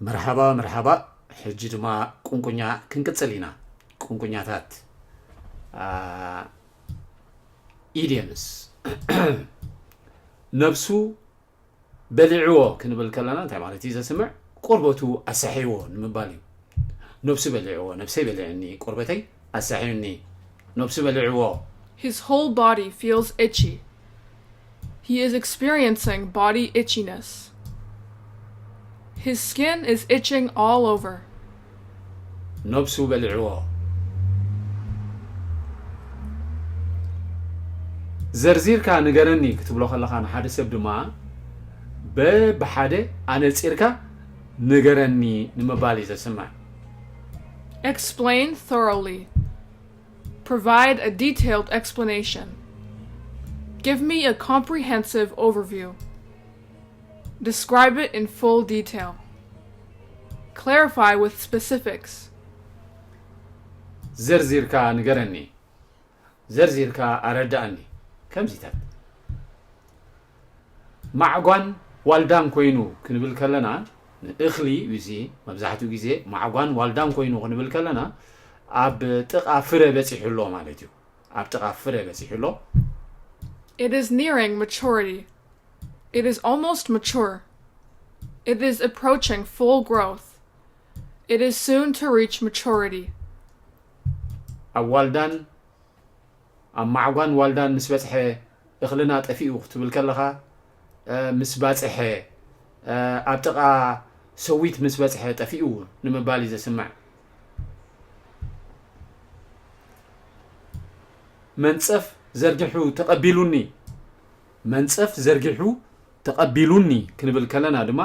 መርሓባ መርሓባ። ሕጂ ድማ ቁንቁኛ ክንቅጽል ኢና። ቁንቁኛታት፣ አ፣ ኢድየምስ። ነብሱ በሊዕዎ ክንብል ከለና እንታይ ማለት እዩ ዘስምዕ? ቆርበቱ ኣሳሕይዎ ንምባል እዩ። ነብሱ በሊዕዎ፣ ነብሰይ በሊዕኒ፣ ቆርበተይ ኣሳሕዩኒ፣ ነብሱ በሊዕዎ። His whole body feels itchy. He is experiencing body itchiness. His skin is itching all over. ነብሱ በሊዕዎ። ዘርዚርካ ንገረኒ ክትብሎ ከለኻ ንሓደ ሰብ ድማ በብሓደ ኣነጺርካ ንገረኒ ንምባል እዩ ዘስምዕ። Explain thoroughly. Provide a detailed explanation. Give me a comprehensive overview. Describe it in full detail. Clarify with specifics. ዘርዚርካ ንገረኒ፣ ዘርዚርካ ኣረዳእኒ። ከምዚታት ማዕጓን ዋልዳን ኮይኑ ክንብል ከለና፣ ንእኽሊ እዩ እዚ። መብዛሕትኡ ግዜ ማዕጓን ዋልዳን ኮይኑ ክንብል ከለና ኣብ ጥቓ ፍረ በጺሑ ኣሎ ማለት እዩ። ኣብ ጥቓ ፍረ በጺሑ ኣሎ። It is nearing maturity. It is almost mature. It is approaching full growth. It is soon to reach maturity. ኣብ ዋልዳን ኣብ ማዕጓን ዋልዳን ምስ በጽሐ እኽልና ጠፊኡ ክትብል ከለኻ፣ እ፣ ምስ ባጽሐ፣ እ፣ ኣብ ጥቓ ሰዊት ምስ በጽሐ ጠፊኡ ንምባል እዩ ዘስምዕ። መንጸፍ ዘርጊሑ ተቐቢሉኒ። መንጸፍ ዘርጊሑ ተቐቢሉኒ ክንብል ከለና ድማ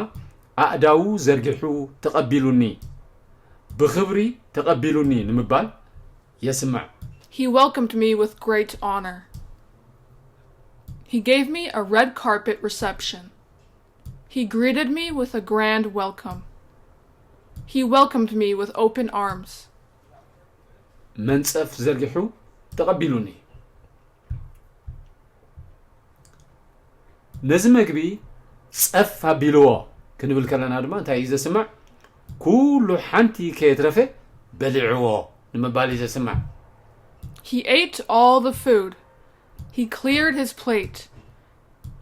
ኣእዳዉ ዘርጊሑ ተቐቢሉኒ፣ ብኽብሪ ተቐቢሉኒ ንምባል የስምዕ። He welcomed me with great honor. He gave me a red carpet reception. He greeted me with a grand welcome. He welcomed me with open arms. መንጸፍ ዘርጊሑ ተቐቢሉኒ። ነዚ መግቢ ጸፍ ኣቢልዎ ክንብል ከለና ድማ እንታይ እዩ ዘስምዕ? ኩሉ ሓንቲ ከየትረፈ በሊዕዎ ንምባል እዩ ዘስምዕ። He ate all the food. He cleared his plate.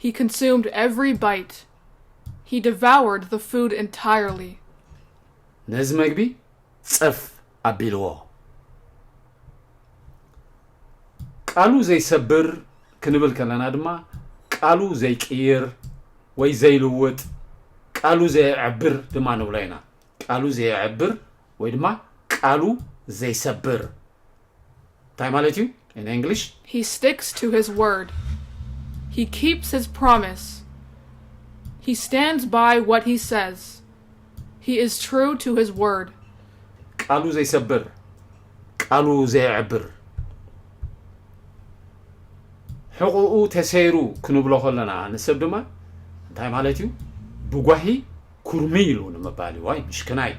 He consumed every bite. He devoured the food entirely. ነዚ መግቢ ጸፍ ኣቢልዎ። ቃሉ ዘይሰብር ክንብል ከለና ድማ ቃሉ ዘይቅይር ወይ ዘይልውጥ፣ ቃሉ ዘየዕብር ድማ ንብሎ ኢና። ቃሉ ዘየዕብር ወይ ድማ ቃሉ ዘይሰብር እንታይ ማለት እዩ? In English? He sticks to his word. He keeps his promise. He stands by what he says. He is true to his word. ቃሉ ዘይሰብር፣ ቃሉ ዘየዕብር። ሕቑኡ ተሰይሩ ክንብሎ ከለና ንሰብ ድማ እንታይ ማለት እዩ? ብጓሂ ኩርሚ ኢሉ ንምባል እዩ። ዋይ ምሽክናይ፣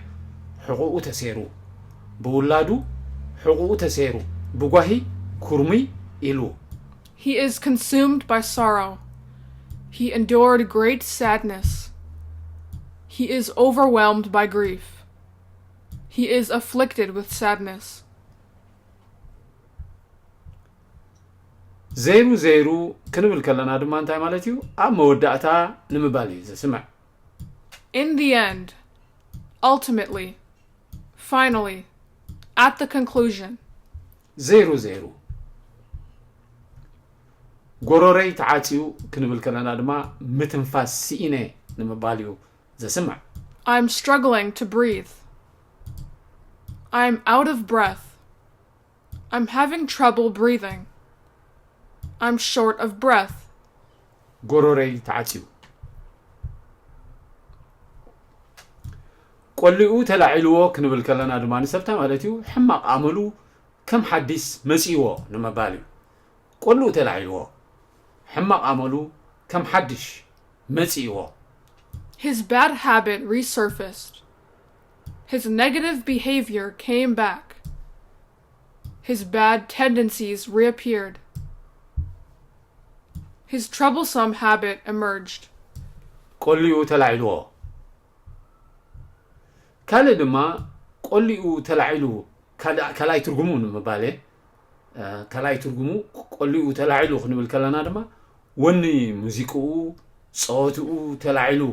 ሕቑኡ ተሰይሩ፣ ብውላዱ ሕቑኡ ተሰይሩ፣ ብጓሂ ኩርሚ ኢሉ። He is consumed by sorrow. He endured great sadness. He is overwhelmed by grief. He is afflicted with sadness. ዘይሩ ዘይሩ ክንብል ከለና ድማ እንታይ ማለት እዩ? ኣብ መወዳእታ ንምባል እዩ ዘስምዕ። In the end, ultimately, finally, at the conclusion. ዘይሩ ዘይሩ ጎሮረይ ተዓጽዩ ክንብል ከለና ድማ ምትንፋስ ስኢነ ንምባል እዩ ዘስምዕ። I'm struggling to breathe. I'm out of breath. I'm having trouble breathing. I'm short of breath. ጎሮረይ ተዓጽዩ። ቆሊኡ ተላዒልዎ ክንብል ከለና ድማ ንሰብ እንታይ ማለት እዩ? ሕማቕ ኣመሉ ከም ሓዲስ መጺእዎ ንምባል እዩ። ቆሊኡ ተላዒልዎ፣ ሕማቕ ኣመሉ ከም ሓድሽ መጺእዎ። His bad habit resurfaced. His negative behavior came back. His bad tendencies reappeared. His troublesome habit emerged. ቆሊኡ ተላዒልዎ። ካልእ ድማ ቆሊኡ ተላዒሉ ካልኣይ ትርጉሙ ንምባል እየ። ካልኣይ ትርጉሙ ቆሊኡ ተላዒሉ ክንብል ከለና ድማ ወኒ ሙዚቅኡ ጸወትኡ ተላዒሉ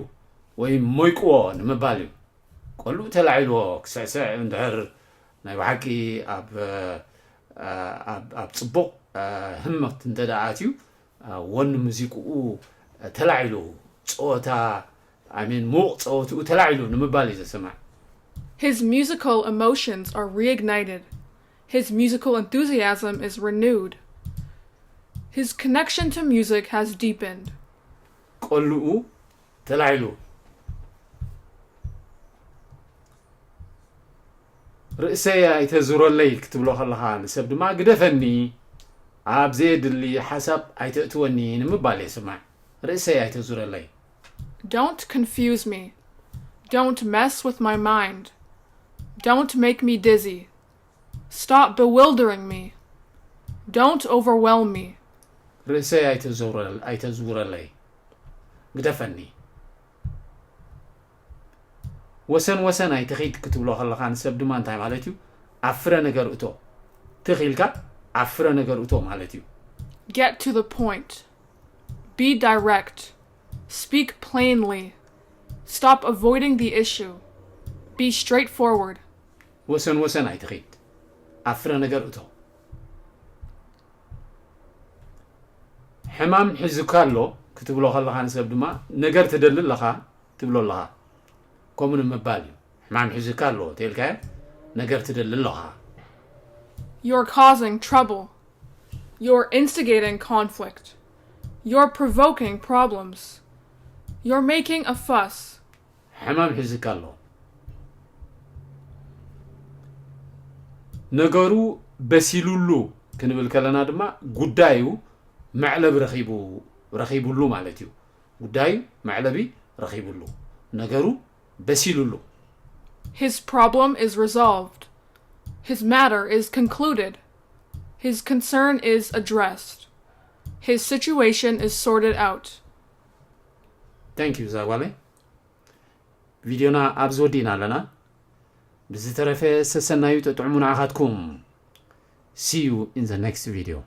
ወይ ሞይቅዎ ንምባል እዩ። ቆልኡ ተላዒልዎ ክስዕስዕ እንድሕር ናይ ብሓቂ ኣብ ኣብ ጽቡቕ ህመት እንተ ደኣ ኣትዩ ወኒ ሙዚቅኡ ተላዒሉ ጸወታ ኣሜን ምውቕ ጸወትኡ ተላዒሉ ንምባል እዩ ዘሰማዕ። His musical emotions are reignited. His musical enthusiasm is renewed. His connection to music has deepened. ቆልኡ ተላዒሉ ርእሰይ ኣይተዙረለይ ክትብሎ ከለኻ ንሰብ ድማ ግደፈኒ ኣብ ዘየድሊ ሓሳብ ኣይተእትወኒ ንምባል እየ ስማዕ። ርእሰይ ኣይተዙረለይ። Don't confuse me. Don't mess with my mind. Don't make me dizzy. Stop bewildering me. Don't overwhelm me. ርእሰይ ኣይተዘውረል- ኣይተዝውረለይ። ግደፈኒ። ወሰን ወሰን ኣይትኺድ ክትብሎ ከለኻ ንሰብ ድማ እንታይ ማለት እዩ? ኣብ ፍረ ነገር እቶ። ትኽ ኢልካ ኣብ ፍረ ነገር እቶ ማለት እዩ። Get to the point. Be direct. Speak plainly. Stop avoiding the issue. Be straightforward. ወሰን ወሰን ኣይትኺድ። ኣብ ፍረ ነገር እቶ። ሕማም ሒዙካ ኣሎ ክትብሎ ከለኻ ንሰብ ድማ ነገር ትደሊ ኣለኻ ትብሎ ኣለኻ። ከምኡ ንምባል እዩ። ሕማም ሒዙካ ኣሎ ተልካዮ ነገር ትደሊ ኣለኻ። You're causing trouble. You're instigating conflict. You're provoking problems. You're making a fuss. ሕማም ሒዙካ ኣሎ። ነገሩ በሲሉሉ ክንብል ከለና ድማ ጉዳዩ መዕለቢ ረኺቡ ረኺቡሉ ማለት እዩ። ጉዳዩ መዕለቢ ረኺቡሉ፣ ነገሩ በሲሉሉ። His problem is resolved. His matter is concluded. His concern is addressed. His situation is sorted out. Thank you ዛጓለይ። ቪድዮና ኣብዚ ወዲእና ኣለና። ብዝተረፈ ሰሰናዩ ጥጥዕሙ ንዓኻትኩም። See you in the next video.